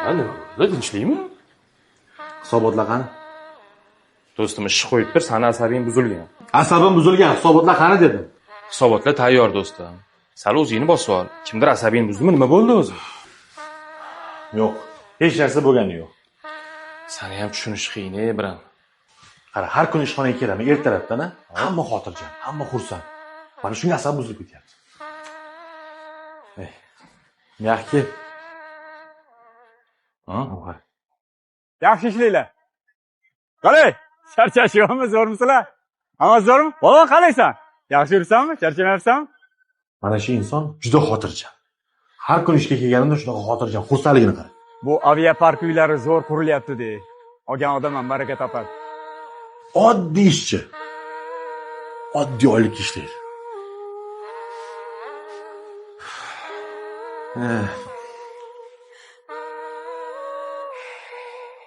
Ha, nima bo'ldi? Tinchlikmi? Hisobotlar qani? Do'stim, ish qo'yib tur, sani asabing buzilgan. Asabim buzilgan, hisobotlar qani dedim. Hisobotlar tayyor do'stim. Sal o'zingni bosib ol. Kimdir asabingni buzdimi? Nima bo'ldi o'zi? Yo'q, hech narsa bo'lgani yo'q. Sani ham tushunish qiyin, biram. Qara, har kuni ishxonaga kelaman ertalabdan, hamma xotirjam, hamma xursand. Mana shunga asabim buzilib ketyapti. Ey, yaxshi. Ha? Yaxshi ishlanglar. Qalay? Charchash yo'qmi, zo'rmisizlar? Hammasi zo'rmi? Bola qalaysan? Yaxshi yursanmi? Charchamayapsanmi? Mana shu inson juda xotirjam. Har kuni ishga kelganimda shunaqa xotirjam, xursandligini qara. Bu aviapark uylari zo'r qurilyapti de. Olgan odam ham baraka topadi. Oddiy ishchi. Oddiy oylik ishlaydi.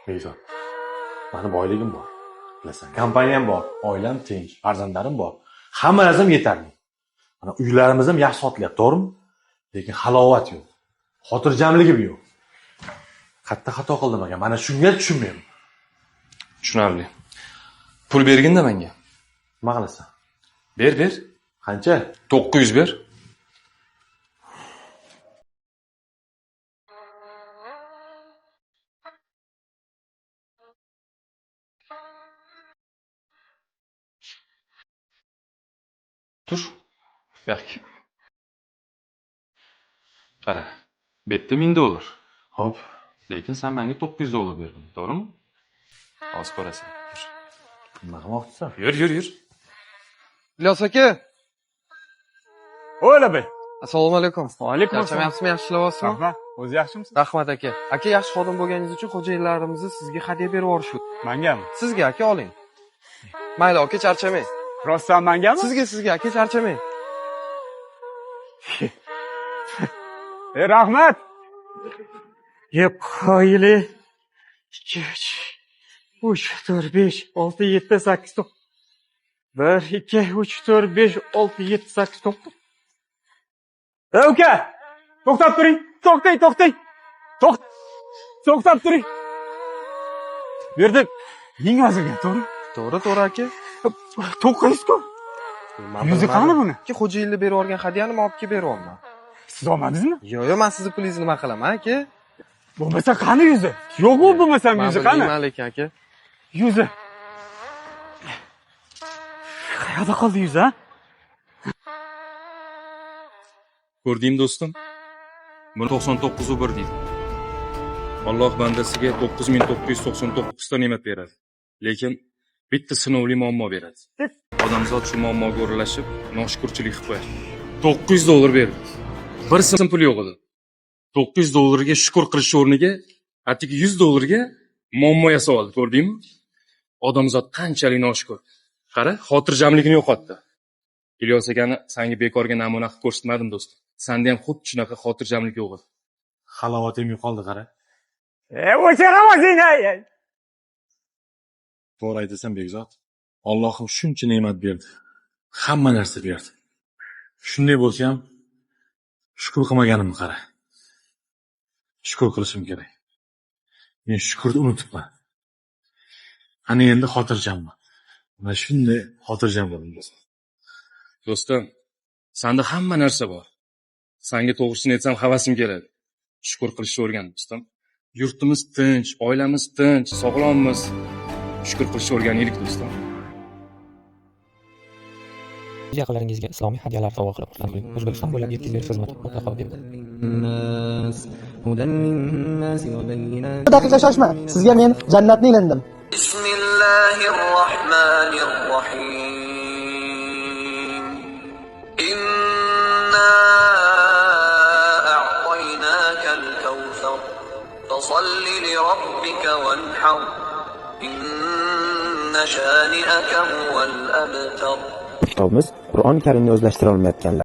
Bekzod, mani boyligim bor. Bilasan, kompaniyam bor, oilam tinch, farzandlarim bor. Hamma narsam yetarli. Mana uylarimiz ham yaxshi sotilyapti, to'g'rimi? Lekin halovat yo'q. Xotirjamligim yo'q. Katta xato qildim aka. Mana shunga tushunmayman. Tushunarli. Pul bergin-da menga. Nima qilasan? Ber, ber. Qancha? 900 ber. Tur. Yo'q. Qara. Bu yerda $1000. Xo'p. Lekin sen menga $900 berding, to'g'rimi? Hozir ko'rasan. Yur. Nima qilmoqchisan? Yur, yur, yur. Ilyos aka. O'la be. Assalomu alaykum. Va alaykum assalom. Charchamayapsizmi, yaxshi ishlayapsizmi? Rahmat. O'zi yaxshimisiz? Rahmat aka. Aka, yaxshi xodim bo'lganingiz uchun xo'jayinlarimiz sizga hadya berib yuborishdi. Mengami? Sizga aka, oling. Mayli aka, charchamang. Rostdan mengami? Sizga, sizga aka, charchamang. Rahmat. Yep, qoyili. 2 3 3 4 5 6 7 8 9 1 2 3 4 5 6 7 8 9. Uka, to'xtab turing. To'xtang, to'xtang. To'xtab turing. Bu yerda 1000 yozilgan, to'g'ri? To'g'ri, to'g'ri aka. 900-ku. Yuzi qani buni? Aka, xo'jayinlar berib yuborgan hadyani men olib kelib beryapman. Siz olmadingizmi? Yo'q, yo'q, men sizni pulingizni nima qilaman aka? Bo'lmasa qani yuzi? Yo'q-ku, bo'lmasam yuzi qani? Men lekin aka. Yuzi. Qayerda qoldi yuzi, ha? Ko'rdingmi do'stim? Buni 99.1 deydi. Alloh bandasiga 9999 ta ne'mat beradi. Lekin bitta sinovli muammo beradi. Odamzod shu muammoga o'ralashib, noshukurchilik qilib qo'yadi. $900 berdik. Bir so'm pul yo'q edi. $900 ga shukr qilish o'rniga, atigi $100 ga muammo yasab oldi, ko'rdingmi? Odamzod qanchalik noshukur. Qara, xotirjamligini yo'qotdi. Ilyos akani senga bekorga namuna qilib ko'rsatmadim do'stim. Senda ham xuddi shunaqa xotirjamlik yo'q edi. Halovatim yo'qoldi, qara. O'chir ovozingni. To'g'ri aytasan Bekzod. Allohim shuncha ne'mat berdi. Hamma narsa berdi. Shunday bo'lsa ham shukr qilmaganimni qara. Shukr qilishim kerak. Men shukrni unutibman. Ana endi xotirjamman. Mana shunday xotirjam bo'ldim do'stim. Do'stim, senda hamma narsa bor. Senga to'g'risini aytsam havasim keladi. Shukr qilishni o'rgan do'stim. Yurtimiz tinch, oilamiz tinch, sog'lommiz. Shukr qilishni o'rganaylik do'stim. O'z yaqinlaringizga islomiy hadyalar sovg'a qilib xursand qiling. O'zbekiston bo'ylab yetkazib berish xizmati mutlaqo bepul. Bir daqiqa shoshma. Sizga men jannatni ilindim. Bismillahirrohmanirrohim. Inna a'taynakal kawthar. Fasalli li robbika wanhar. Inna shani'aka huval abtar. Kitobimiz Qur'oni Karimni o'zlashtira olmayotganlar